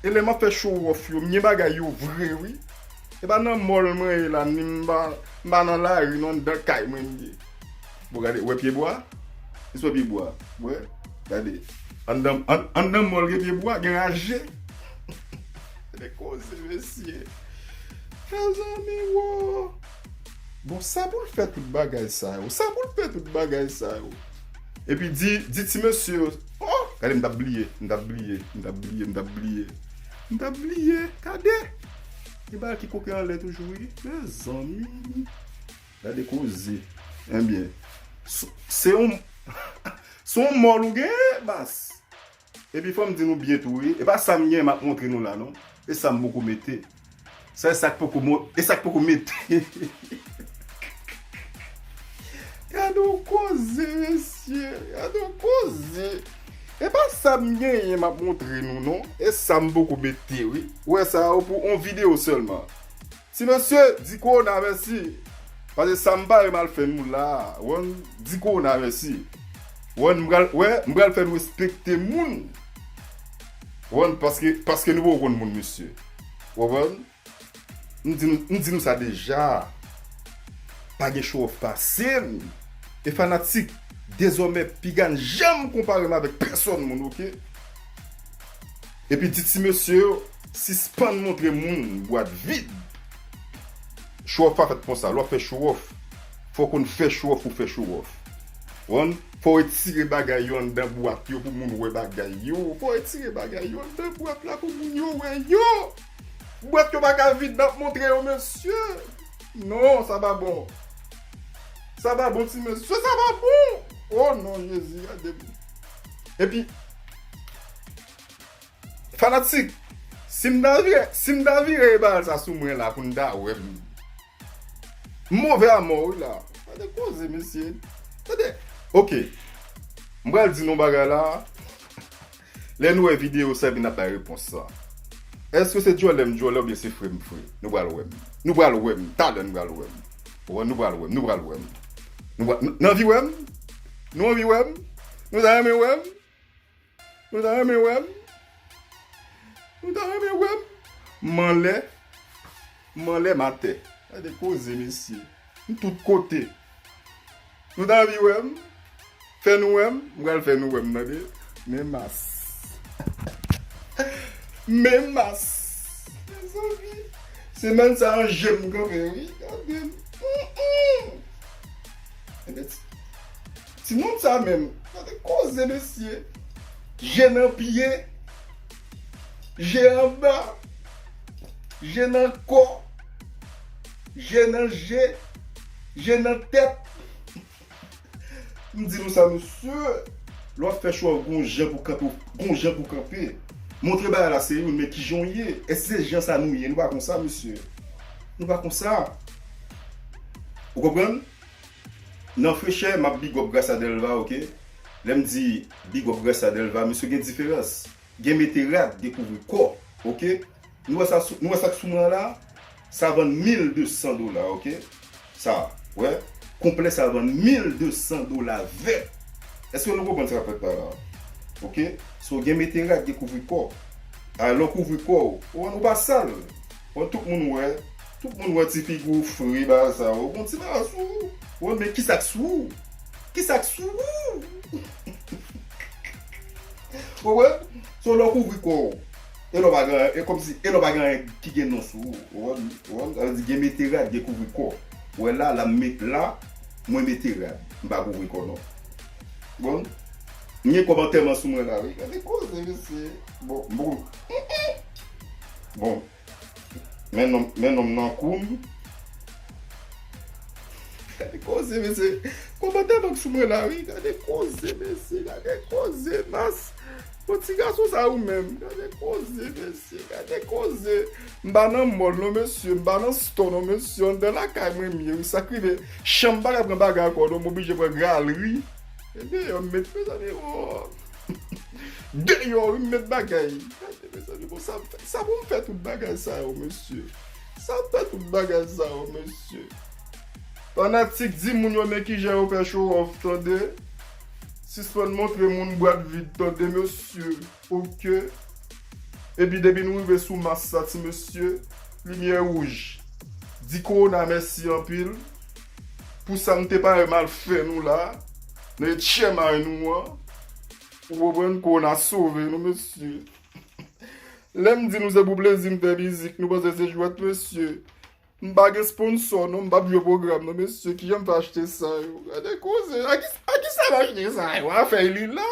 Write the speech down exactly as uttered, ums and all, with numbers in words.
E lè m ap fè show off yo, m gen bagay yo vre, wi. E pa nan mall mwen ye la, ni m pa, m pa nan lari, non, anndan kay mwen m ye. Bon, gade, ou wè pyebwa? Ou wè pyebwa? Ou wè? Gade. Anndan, an, anndan mall gen pyebwa, gen raje. Gade koze, mesye. Mezanmi, wo. Bon, sa pou l fè tout bagay sa yo? Sa pou l fè tout bagay sa yo? Epi di, di ti mesye yo, oh, gade m t ap bliye, m t ap bliye, m t ap bliye, m t ap bliye. M t ap bliye, gade. Gen bagay ki koke anlè toujou, wi. Mezanmi. Gade koze. Ebyen, s-, se yon, se yon mall ou genyen, baz. Epi fò m di nou byen tou, wi. E pa sa m gen m ap montre nou la, non. E sa m poko mete. Sa e sa k poko mo-, e sa k poko mete. Gade yon koze, mesye. Gade yon koze. E pa sa m genyen m ap montre nou, non. E sa m poko mete, wi. Ou wè sa, pou yon videyo sèlman. Ti mesye, di kowona mèsi. Paske sa m pa renmen al fè nou la. Ou konprann? Di kowona mèsi. Ou konprann? M pral, wè, m pral fè nou respekte moun. Ou konprann? Paske, paske nou poko konn moun, mesye. Ou konprann? M di nou, m di nou sa deja. Pa gen show off pase m. E fanatik, dezòmè, piga n janm konpare m avèk pèsòn moun, oke? Epi di ti mesye yo, sispann montre moun bwat vid. Show off pa fèt konsa. Lè w ap fè show off, fò w konn fè show off pou fè show off. Ou konprann? Fò w retire bagay yo anndan bwat yo pou moun wè bagay yo. Fò w retire bagay yo anndan bwat la pou moun yo wè yo. Bwat yo pa ka vid, n ap montre yo, mesye. Non, sa pa bon. Sa pa bon, ti mesye. Sa pa bon. Oh non, Jezi, gade m. Epi, fanatik, si m ta vire, si m ta vire bagay sa sou mwen la pou n ta wè m. M move a mò, wi, la. Gade koze, mesye. Gade. Oke. M pral di nou bagay la. Lè nou wè videyo sa, epi n ap bay repons sa. Èske se djòlè m djòlè oubyen se fre m fre? Nou pral wè m. Nou pral wè m. Talè nou pral wè m. Ou wè, nou pral wè m. Nou pral wè m. Nou pral, n-, n anvi wè m? Nou anvi wè m? Nou ta renmen wè m? Nou ta renmen wè m? Nou ta renmen wè m? M anlè, m anlè, m atè. Gade koze, mesye. M tout kote. Nou ta anvi wè m? Fè nou wè m? M pral fè nou wè m, tande. Men mas. Men mas. Mezanmi. Semèn sa an je m kanpe, wi. Gade m. Mm, mm. Ebyen, ti, ti moun sa menm. Gade koze, mesye. Je nan pye. Je anba. Je nan kò. Je nan je. Je nan tèt. M di nou sa, mesye. Lè w ap fè show, gon jan pou kanpe, gon jan pou kanpe. Montre bagay la se youn, men ki jan w ye? Èske se jan sa nou ye? Nou pa konsa, mesye. Nou pa konsa. Ou konprann? Nan frechè, m ap big up Grasa Delva, oke? Lè m di big up Grasa Delva, mesye, gen diferans. Gen mete rad, gen kouvri kò, oke? Nou wè sa sou, nou wè sa k sou mwen an la? Sa vann mil de san dola, oke? Sa, wè? Konplè sa vann mil de san dola vèt. Èske nou konprann sa k ap fèt la la? Oke? So, gen mete rad, gen kouvri kò. A, lè w kouvri kò w, ou, ou pa sal. Bon, tout moun wè, tout moun wè ti figi w fre, bagay sa yo. Gon ti bagay sou ou. Ou, men kisa k sou ou? Kisa k sou ou? Ou wè? So, lè w kouvri kò w, e lè w pa gen, e kòmsi, e lè w pa gen anyen ki gen non sou ou. Ou wè? Ou wè? Sa vle di gen mete rad, gen kouvri kò. Ou wè la, la, m met la, mwen mete rad. M pa kouvri kò non. Bon? M gen kòb antèman sou mwen la, wi. Gade koze, mesye. Bon, bon. Bon. Men nonm, men nonm nan kou m. Gade koze, mesye. Kòmantè bank sou mwen la, wi. Gade koze, mesye. Gade koze, mas. Bon, ti gason sa ou menm. Gade koze, mesye. Gade koze. M pa nan mall non, mesye. M pa nan store non, mesye. Anndan lakay mwen m ye, wi. Sa k rive, chanm pa ka pran bagay ankò non. M oblije pran galri. E deyò m met, mezanmi, o. Deyò, wi, m met bagay. Gade, mezanmi, bon, sa, sa pou m fè tout bagay sa yo, mesye. Sa m fè tout bagay sa yo, mesye. Fanatik, di moun yo men kijan yo fè show off, tande. Sispann montre moun bwat vid, tande, mesye. Oke. Epi depi nou rive sou mas sa, ti mesye, limyè wouj. Di kowona mèsi anpil pou sa nou te parèt mal fè nou la, nan etchèmay nou an. Ou konprann, kowona sove nou, mesye. Lè m di nou se pou plezi m fè mizik, nou panse se jwèt, mesye. M pa gen sponsò, non, m p ap jwe pwogram, non, mesye. Kijan m fè achte sa yo? Gade koze, a ki, a ki sa m achte sa yo? Afè li la?